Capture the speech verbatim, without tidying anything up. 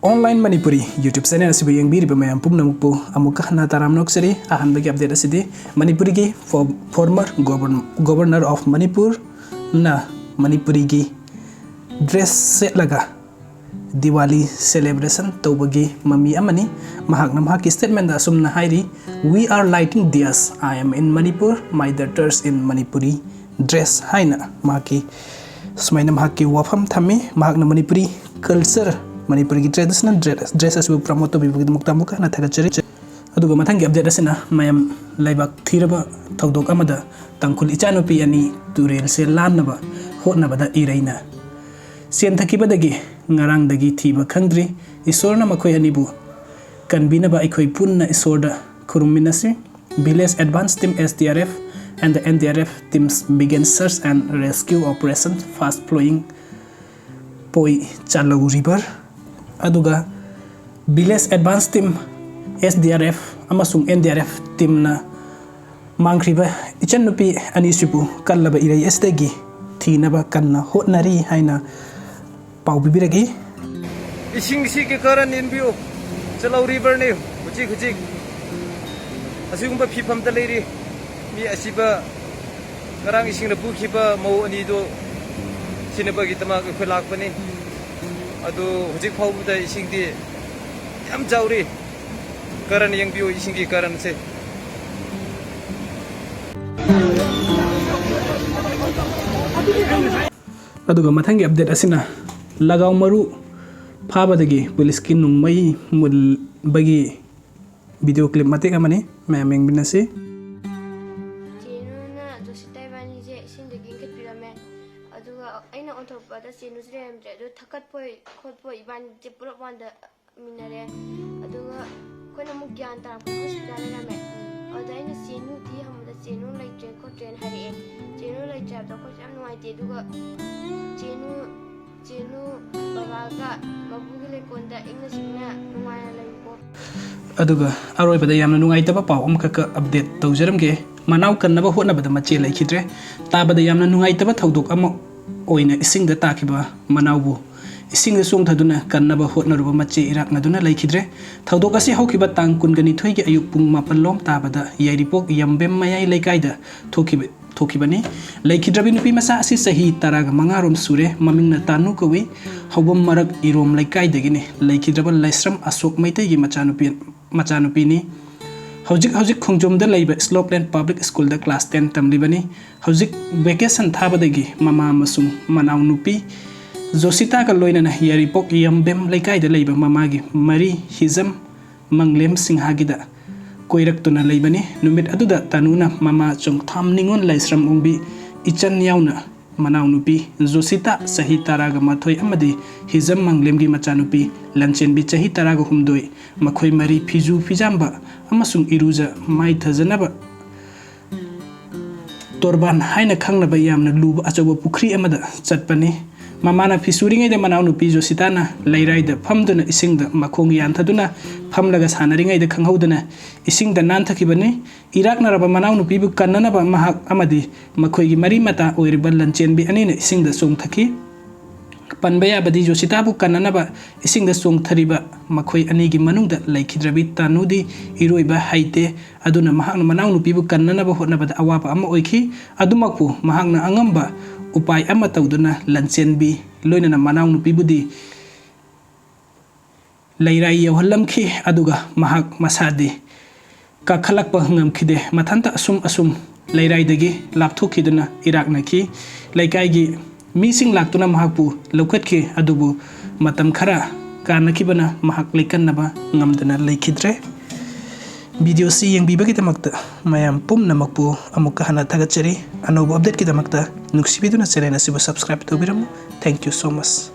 Online Manipuri YouTube channel ꯑꯁꯤꯕꯨ ꯌꯦꯡꯕꯤꯔꯤꯕ ꯃꯌꯥꯝ ꯄꯨꯝꯅꯃꯛꯄꯨ ꯑꯃꯨꯛꯀ ꯍꯟꯅ ꯇꯔꯥꯝꯅ ꯑꯣꯛꯆꯔꯤ꯫ ꯑꯍꯥꯟꯕꯒꯤ update ꯑꯁꯤꯗꯤ ꯃꯅꯤꯄꯨꯔꯒꯤ ꯐꯣ-, former govern-, governor of ꯃꯅꯤꯄꯨꯔꯅ ꯃꯅꯤꯄꯨꯔꯤꯒꯤ dress ꯁꯦꯠꯂꯒ ꯗꯤꯋꯥꯂꯤ celebration ꯇꯧꯕꯒꯤ ꯃꯃꯤ ꯑꯃꯅꯤ꯫ ꯃꯍꯥꯛꯅ ꯃꯍꯥꯛꯀꯤ statement ꯑꯁꯨꯝꯅ ꯍꯥꯏꯔꯤ, "We are lighting diyas. I am in Manipur. My daughters in Manipuri dress" ꯍꯥꯏꯅ ꯃꯍꯥꯛꯀꯤ ꯁꯨꯃꯥꯏꯅ ꯃꯍꯥꯛꯀꯤ ꯋꯥꯐꯝ ꯊꯝꯃꯤ꯫ ꯃꯍꯥꯛꯅ ꯃꯅꯤꯄꯨꯔꯤ culture, ꯃꯅꯤꯄꯨꯔꯒꯤ traditional dress, dress ꯑꯁꯤꯕꯨ promote ꯇꯧꯕꯤꯕꯒꯤꯗꯃꯛꯇ ꯑꯃꯨꯛꯀ ꯍꯟꯅ ꯊꯥꯒꯠꯆꯔꯤ꯫ ꯑꯗꯨꯒ ꯃꯊꯪꯒꯤ update ꯑꯁꯤꯅ ꯃꯌꯥꯝ ꯂꯩꯕꯥꯛ ꯊꯤꯔꯕ ꯊꯧꯗꯣꯛ ꯑꯃꯗ ꯇꯥꯡꯈꯨꯜ ꯏꯆꯥꯅꯨꯄꯤ ꯑꯅꯤ ꯇꯨꯔꯦꯜꯁꯦ ꯂꯥꯟꯅꯕ ꯍꯣꯠꯅꯕꯗ ꯏꯔꯩꯅ ꯆꯦꯟꯊꯈꯤꯕꯗꯒꯤ ꯉꯔꯥꯡꯗꯒꯤ ꯊꯤꯕ ꯈꯪꯗ꯭ꯔꯤ꯫ ꯏꯁꯣꯔꯅ ꯃꯈꯣꯏ ꯑꯅꯤꯕꯨ ꯀꯟꯕꯤꯅꯕ ꯑꯩꯈꯣꯏ ꯄꯨꯟꯅ ꯏꯁꯣꯔꯗ ꯈꯨꯔꯨꯝꯃꯤꯟꯅꯁꯤ꯫ Village Advance Team, S D R F, and the N D R F teams begin search and rescue operation fast flowing Poi Chalau River꯫ ꯑꯗꯨꯒ Village Advance Team, S D R F ꯑꯃꯁꯨꯡ N D R F teamꯅ ꯃꯥꯡꯈ꯭ꯔꯤꯕ ꯏꯆꯟꯅꯨꯄꯤ ꯑꯅꯤꯁꯤꯕꯨ ꯀꯜꯂꯕ ꯏꯔꯩ ꯑꯁꯤꯗꯒꯤ ꯊꯤꯅꯕ ꯀꯟꯅ ꯍꯣꯠꯅꯔꯤ ꯍꯥꯏꯅ ꯄꯥꯎ ꯄꯤꯕꯤꯔꯛꯏ꯫ ꯏꯁꯤꯡꯁꯤꯒꯤ ꯀꯔꯟ ꯌꯦꯡꯕꯤꯌꯨ, ꯆꯂꯧ riverꯅꯤ ꯍꯧꯖꯤꯛ ꯍꯧꯖꯤꯛ ꯑꯁꯤꯒꯨꯝꯕ ꯐꯤꯕꯝꯗ ꯂꯩꯔꯤ꯫ ꯃꯤ ꯑꯁꯤꯕ, ꯉꯔꯥꯡ ꯏꯁꯤꯡꯅ ꯄꯨꯈꯤꯕ ꯃꯧ ꯑꯅꯤꯗꯨ ꯊꯤꯅꯕꯒꯤꯗꯃꯛ ꯑꯩꯈꯣꯏ ꯂꯥꯛꯄꯅꯤ꯫ ꯑꯗꯨ ꯍꯧꯖꯤꯛ ꯐꯥꯎꯕꯗ ꯏꯁꯤꯡꯗꯤ ꯌꯥꯝ ꯆꯥꯎꯔꯤ꯫ ꯀꯔꯟ ꯌꯦꯡꯕꯤꯌꯨ, ꯏꯁꯤꯡꯒꯤ ꯀꯔꯟꯁꯦ꯫ ꯑꯗꯨꯒ ꯃꯊꯪꯒꯤ update ꯑꯁꯤꯅ ꯂꯒꯥꯎ ꯃꯔꯨ ꯐꯥꯕꯗꯒꯤ ꯄꯨꯂꯤꯁꯀꯤ ꯅꯣꯡꯃꯩ ꯃꯨꯟꯕꯒꯤ video clip ꯃꯇꯦꯛ ꯑꯃꯅꯤ, ꯃꯌꯥꯝ ꯌꯦꯡꯃꯤꯟꯅꯁꯤ꯫ ꯆꯦꯅꯨꯅ ꯖꯣꯁꯤꯇꯥ ꯏꯕꯥꯅꯤꯁꯦ ꯏꯁꯤꯡꯗꯒꯤ ꯏꯟꯈꯠꯄꯤꯔꯝꯃꯦ꯫ ꯑꯗꯨꯒ ꯑꯩꯅ ꯑꯣꯟꯊꯣꯛꯄꯗ ꯆꯦꯅꯨꯁꯨ ꯂꯩꯔꯝꯗ꯭ꯔꯦ꯫ ꯑꯗꯨ ꯊꯛꯀꯠꯄꯣꯏ ꯈꯣꯠꯄꯣꯏ ꯏꯕꯥꯅꯤꯁꯦ ꯄꯨꯂꯞ ꯋꯥꯟꯗ ꯃꯤꯟꯅꯔꯦ꯫ ꯑꯗꯨꯒ ꯑꯩꯈꯣꯏꯅ ꯑꯃꯨꯛ ꯒ꯭ꯌꯥꯟ ꯇꯥꯔꯛꯄꯗ ꯍꯣꯁꯄꯤꯇꯥꯜ ꯂꯩꯔꯝꯃꯦ꯫ ꯑꯗꯨꯗ ꯑꯩꯅ ꯆꯦꯅꯨꯗꯤ ꯍꯪꯕꯗ ꯆꯦꯅꯨ ꯂꯩꯇ꯭ꯔꯦ ꯈꯣꯠꯇ꯭ꯔꯦꯅ ꯍꯥꯏꯔꯛꯑꯦ꯫ ꯆꯦꯅꯨ ꯂꯩꯇ꯭ꯔꯦ ꯍꯥꯏꯕꯗꯣ ꯑꯩꯈꯣꯏꯁꯨ ꯌꯥꯝ ꯅꯨꯡꯉꯥꯏꯇꯦ꯫ ꯑꯗꯨꯒ ꯆꯦꯅꯨ, ꯆꯦꯅꯨ ꯕꯕꯥꯒ ꯃꯄꯨꯒꯤ ꯂꯩꯀꯣꯜꯗ ꯏꯪꯅ ꯆꯤꯛꯅ ꯅꯨꯡꯉꯥꯏꯅ ꯂꯩꯌꯨꯀꯣ꯫ ꯑꯗꯨꯒ ꯑꯔꯣꯏꯕꯗ ꯌꯥꯝꯅ ꯅꯨꯡꯉꯥꯏꯇꯕ ꯄꯥꯎ ꯑꯃꯈꯛꯀ update ꯇꯧꯖꯔꯝꯒꯦ꯫ ꯃꯅꯥꯎ ꯀꯟꯅꯕ ꯍꯣꯠꯅꯕꯗ ꯃꯆꯦ ꯂꯩꯈꯤꯗ꯭ꯔꯦ꯫ ꯇꯥꯕꯗ ꯌꯥꯝꯅ ꯅꯨꯡꯉꯥꯏꯇꯕ ꯊꯧꯗꯣꯛ ꯑꯃ ꯑꯣꯏꯅ ꯏꯁꯤꯡꯗ ꯇꯥꯈꯤꯕ ꯃꯅꯥꯎꯕꯨ ꯏꯁꯤꯡꯗ ꯆꯣꯡꯊꯗꯨꯅ ꯀꯟꯅꯕ ꯍꯣꯠꯅꯔꯨꯕ ꯃꯆꯦ ꯏꯔꯥꯛꯅꯗꯨꯅ ꯂꯩꯈꯤꯗ꯭ꯔꯦ꯫ ꯊꯧꯗꯣꯛ ꯑꯁꯤ ꯍꯧꯈꯤꯕ ꯇꯥꯡ ꯀꯨꯟꯒ ꯅꯤꯊꯣꯏꯒꯤ ꯑꯌꯨꯛ ꯄꯨꯡ ꯃꯥꯄꯜ ꯂꯣꯝ ꯇꯥꯕꯗ ꯌꯥꯏꯔꯤꯄꯣꯛ ꯌꯥꯝꯕꯦꯝ ꯃꯌꯥꯏ ꯂꯩꯀꯥꯏꯗ ꯊꯣꯛꯈꯤꯕ ꯊꯣꯛꯈꯤꯕꯅꯤ꯫ ꯂꯩꯈꯤꯗ꯭ꯔꯕꯤ ꯅꯨꯄꯤ ꯃꯆꯥ ꯑꯁꯤ ꯆꯍꯤ ꯇꯔꯥꯒ ꯃꯉꯥ ꯔꯣꯝ ꯁꯨꯔꯦ꯫ ꯃꯃꯤꯡꯅ ꯇꯥꯅꯨ ꯀꯧꯏ꯫ ꯍꯧꯕꯝ ꯃꯔꯛ ꯏꯔꯣꯝ ꯂꯩꯀꯥꯏꯗꯒꯤꯅꯤ꯫ ꯂꯩꯈꯤꯗ꯭ꯔꯕ ꯂꯥꯏꯁ꯭ꯔꯝ ꯑꯁꯣꯛ ꯃꯩꯇꯩꯒꯤ ꯃꯆꯥꯅꯨꯄꯤ ꯃꯆꯥꯅꯨꯄꯤꯅꯤ꯫ ꯍꯧꯖꯤꯛ ꯍꯧꯖꯤꯛ ꯈꯣꯡꯖꯣꯝꯗ ꯂꯩꯕ ꯁ꯭ꯂꯣꯞꯂꯦꯟ ꯄꯕ꯭ꯂꯤꯛ ꯁ꯭ꯀꯨꯜꯗ ꯀ꯭ꯂꯥꯁ ꯇꯦꯟ ꯇꯝꯂꯤꯕꯅꯤ꯫ ꯍꯧꯖꯤꯛ ꯚꯦꯀꯦꯁꯟ ꯊꯥꯕꯗꯒꯤ ꯃꯃꯥ ꯑꯃꯁꯨꯡ ꯃꯅꯥꯎꯅꯨꯄꯤ ꯖꯣꯁꯤꯇꯥꯒ ꯂꯣꯏꯅꯅ ꯌꯥꯏꯔꯤꯄꯣꯛ ꯌꯥꯝꯕꯦꯝ ꯂꯩꯀꯥꯏꯗ ꯂꯩꯕ ꯃꯃꯥꯒꯤ ꯃꯔꯤ ꯍꯤꯖꯝ ꯃꯪꯂꯦꯝ ꯁꯤꯡꯍꯥꯒꯤꯗ ꯀꯣꯏꯔꯛꯇꯨꯅ ꯂꯩꯕꯅꯤ꯫ ꯅꯨꯃꯤꯠ ꯑꯗꯨꯗ ꯇꯥꯅꯨꯅ ꯃꯃꯥ ꯆꯣꯡꯊꯥꯝ ꯅꯤꯉꯣꯜ ꯂꯥꯏꯁ꯭ꯔꯝ ꯑꯣꯡꯕꯤ ꯏꯆꯟ ꯌꯥꯎꯅ ꯃꯅꯥꯎꯅꯨꯄꯤ ꯖꯣꯁꯤꯇꯥ ꯆꯍꯤ ꯇꯔꯥꯒ ꯃꯥꯊꯣꯏ ꯑꯃꯗꯤ ꯍꯤꯖꯝ ꯃꯪꯂꯦꯝꯒꯤ ꯃꯆꯥꯅꯨꯄꯤ ꯂꯟꯆꯦꯟꯕꯤ ꯆꯍꯤ ꯇꯔꯥꯒ ꯍꯨꯝꯗꯣꯏ, ꯃꯈꯣꯏ ꯃꯔꯤ ꯐꯤꯖꯨ ꯐꯤꯖꯥꯝꯕ ꯑꯃꯁꯨꯡ ꯏꯔꯨꯖ ꯃꯥꯏꯊꯖꯅꯕ ꯇꯣꯔꯕꯥꯟ ꯍꯥꯏꯅ ꯈꯪꯅꯕ ꯌꯥꯝꯅ ꯂꯨꯕ ꯑꯆꯧꯕ ꯄꯨꯈ꯭ꯔꯤ ꯑꯃꯗ ꯆꯠꯄꯅꯤ꯫ ꯃꯃꯥꯅ ꯐꯤ ꯁꯨꯔꯤꯉꯩꯗ ꯃꯅꯥꯎꯅꯨꯄꯤ ꯖꯣꯁꯤꯇꯥꯅ ꯂꯩꯔꯥꯏꯗ ꯐꯝꯗꯨꯅ ꯏꯁꯤꯡꯗ ꯃꯈꯣꯡ ꯌꯥꯟꯊꯗꯨꯅ ꯐꯝꯂꯒ ꯁꯥꯟꯅꯔꯤꯉꯩꯗ ꯈꯪꯍꯧꯗꯅ ꯏꯁꯤꯡꯗ ꯅꯥꯟꯊꯈꯤꯕꯅꯤ꯫ ꯏꯔꯥꯛꯅꯔꯕ ꯃꯅꯥꯎꯅꯨꯄꯤꯕꯨ ꯀꯟꯅꯅꯕ ꯃꯍꯥꯛ ꯑꯃꯗꯤ ꯃꯈꯣꯏꯒꯤ ꯃꯔꯤ ꯃꯇꯥ ꯑꯣꯏꯔꯤꯕ ꯂꯟꯆꯦꯟꯕꯤ ꯑꯅꯤꯅ ꯏꯁꯤꯡꯗ ꯆꯣꯡꯊꯈꯤ꯫ ꯄꯟꯕ ꯌꯥꯕꯗꯤ ꯖꯣꯁꯤꯇꯥꯕꯨ ꯀꯟꯅꯅꯕ ꯏꯁꯤꯡꯗ ꯆꯣꯡꯊꯔꯤꯕ ꯃꯈꯣꯏ ꯑꯅꯤꯒꯤ ꯃꯅꯨꯡꯗ ꯂꯩꯈꯤꯗ꯭ꯔꯕꯤ ꯇꯥꯅꯨꯗꯤ ꯏꯔꯣꯏꯕ ꯍꯩꯇꯦ꯫ ꯑꯗꯨꯅ ꯃꯍꯥꯛꯅ ꯃꯅꯥꯎꯅꯨꯄꯤꯕꯨ ꯀꯟꯅꯅꯕ ꯍꯣꯠꯅꯕꯗ ꯑꯋꯥꯕ ꯑꯃ ꯑꯣꯏꯈꯤ꯫ ꯑꯗꯨꯃꯛꯄꯨ ꯃꯍꯥꯛꯅ ꯑꯉꯝꯕ ꯎꯄꯥꯏ ꯑꯃ ꯇꯧꯗꯨꯅ ꯂꯟꯆꯦꯟꯕꯤ ꯂꯣꯏꯅꯅ ꯃꯅꯥꯎꯅꯨꯄꯤꯕꯨꯗꯤ ꯂꯩꯔꯥꯏ ꯌꯧꯍꯜꯂꯝꯈꯤ꯫ ꯑꯗꯨꯒ ꯃꯍꯥꯛ ꯃꯁꯥꯗꯤ ꯀꯥꯈꯠꯂꯛꯄ ꯉꯝꯈꯤꯗꯦ꯫ ꯃꯊꯟꯇ ꯑꯁꯨꯝ ꯑꯁꯨꯝ ꯂꯩꯔꯥꯏꯗꯒꯤ ꯂꯥꯞꯊꯣꯛꯈꯤꯗꯨꯅ ꯏꯔꯥꯛꯅꯈꯤ꯫ ꯂꯩꯀꯥꯏꯒꯤ ꯃꯤꯁꯤꯡ ꯂꯥꯛꯇꯨꯅ ꯃꯍꯥꯛꯄꯨ ꯂꯧꯈꯠꯈꯤ, ꯑꯗꯨꯕꯨ ꯃꯇꯝ ꯈꯔ ꯀꯥꯟꯅꯈꯤꯕꯅ ꯃꯍꯥꯛ ꯂꯩꯀꯟꯅꯕ ꯉꯝꯗꯅ ꯂꯩꯈꯤꯗ꯭ꯔꯦ꯫ ꯚꯤꯗꯤꯑꯣꯁꯤ ꯌꯦꯡꯕꯤꯕꯒꯤꯗꯃꯛꯇ ꯃꯌꯥꯝ ꯄꯨꯝꯅꯃꯛꯄꯨ ꯑꯃꯨꯛꯀ ꯍꯟꯅ ꯊꯥꯒꯠꯆꯔꯤ꯫ ꯑꯅꯧꯕ ꯑꯞꯗꯦꯠꯀꯤꯗꯃꯛꯇ ꯅꯨꯡꯁꯤꯕꯤꯗꯨꯅ ꯆꯦꯅꯦꯜ ꯑꯁꯤꯕꯨ subscribe ꯇꯧꯕꯤꯔꯝꯃꯨ꯫ Thank you so much꯫